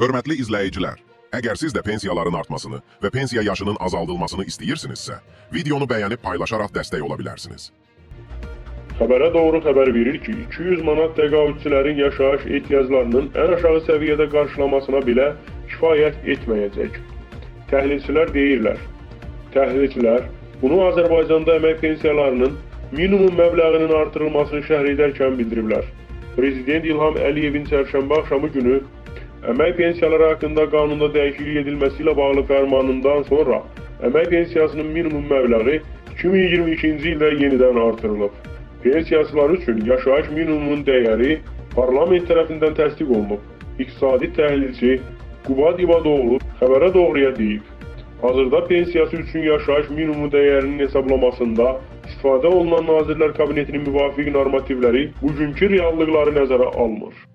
Hörmətli izləyicilər, əgər siz də pensiyaların artmasını və pensiya yaşının azaldılmasını istəyirsinizsə, videonu bəyənib paylaşaraq dəstək ola bilərsiniz. Xəbərə doğru xəbər verir ki, 200 manat təqaüdçülərin yaşayış ehtiyaclarının ən aşağı səviyyədə qarşılamasına belə kifayət etməyəcək. Təhlilçilər deyirlər. Təhlilçilər bunu Azərbaycanda əmək pensiyalarının minimum məbləğinin artırılmasını şərh edərkən bildiriblər. Prezident İlham Əliyevin çərşənbə axşamı günü əmək pensiyaları haqqında qanunda dəyişiklik edilməsi ilə bağlı fərmanından sonra əmək pensiyasının minimum məbləği 2022-ci ildə yenidən artırılıb. Pensiyaçılar üçün yaşayış minimumunun dəyəri parlament tərəfindən təsdiq olunub. İqtisadi təhlilçi Qubad İbadoğlu xəbərə doğruya deyib. Hazırda pensiyası üçün yaşayış minimumu dəyərinin hesablamasında istifadə olunan Nazirlər Kabinetinin müvafiq normativləri bugünkü reallıqları nəzərə almır.